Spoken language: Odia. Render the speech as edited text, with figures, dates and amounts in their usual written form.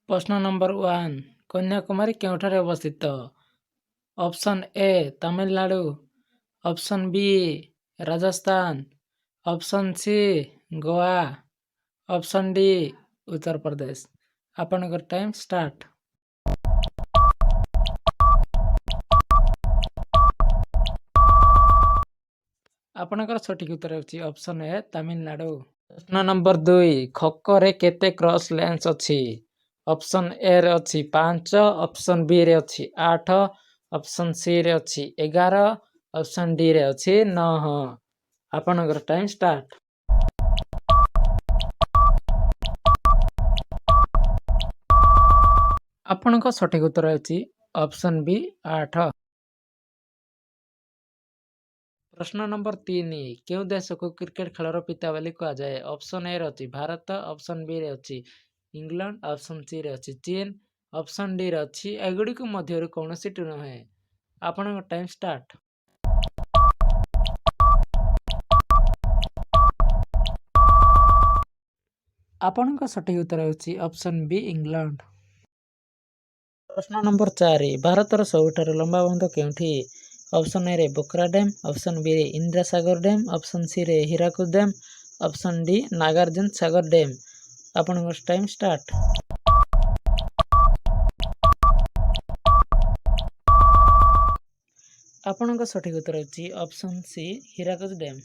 ପ୍ରଶ୍ନ ନମ୍ବର 1, କନ୍ୟାକୁମାରୀ କେଉଁଠାରେ ଅବସ୍ଥିତ? Option A Tamil Nadu, option B Rajasthan, option C Goa, option D Uttar Pradesh. ଆପଣଙ୍କର ଟାଇମ୍ ଷ୍ଟାର୍ଟ। ଆପଣଙ୍କର ସଠିକ୍ ଉତ୍ତର ହେଉଛି ଅପସନ୍ ଏ ତାମିଲନାଡ଼ୁ। ପ୍ରଶ୍ନ ନମ୍ବର 2, ଖୋଖୋରେ କେତେ କ୍ରସ୍ ଲାଇନ୍ସ ଅଛି? ଅପସନ୍ ଏ ରେ ଅଛି 5, ଅପସନ୍ ବି ରେ ଅଛି 8, ଅପସନ୍ ସି ରେ ଅଛି 11, ଅପସନ୍ ଡି ରେ ଅଛି 9। ଆପଣଙ୍କର ଟାଇମ୍ ଷ୍ଟାର୍ଟ। ଆପଣଙ୍କ ସଠିକ୍ ଉତ୍ତର ହେଉଛି ଅପସନ୍ ବି 8। ପ୍ରଶ୍ନ ନମ୍ବର 3, କେଉଁ ଦେଶକୁ କ୍ରିକେଟ ଖେଳର ପିତା ବୋଲି କୁହାଯାଏ? ଅପସନ୍ ଏ ରେ ଅଛି ଭାରତ, ଅପସନ୍ ବି ରେ ଅଛି ଇଂଲଣ୍ଡ, ଅପସନ୍ ସି ରେ ଅଛି ଚୀନ, ଅପସନ୍ ଡି ରେ ଅଛି ଏଗୁଡ଼ିକ ମଧ୍ୟରୁ କୌଣସିଟି ନୁହେଁ। ଆପଣଙ୍କ ଟାଇମ୍ ଷ୍ଟାର୍ଟ। ଆପଣଙ୍କ ସଠିକ୍ ଉତ୍ତର ହେଉଛି ଅପସନ୍ ବି ଇଂଲଣ୍ଡ। ପ୍ରଶ୍ନ ନମ୍ବର 4, ଭାରତର ସବୁଠାରୁ ଲମ୍ବା ବନ୍ଧ କେଉଁଠି? ଅପସନ୍ ଏ ରେ ଭାକ୍ରା ଡ୍ୟାମ୍, ଅପସନ୍ ବି ରେ Indira Sagar dam, option C ରେ Hirakud dam, option D Nagarjuna Sagar dam. ଆପଣଙ୍କ ଟାଇମ୍ ଷ୍ଟାର୍ଟ। ଆପଣଙ୍କ ସଠିକ୍ ଉତ୍ତର ହେଉଛି ଅପସନ୍ ସି ହୀରାକୁଦ ଡ୍ୟାମ୍।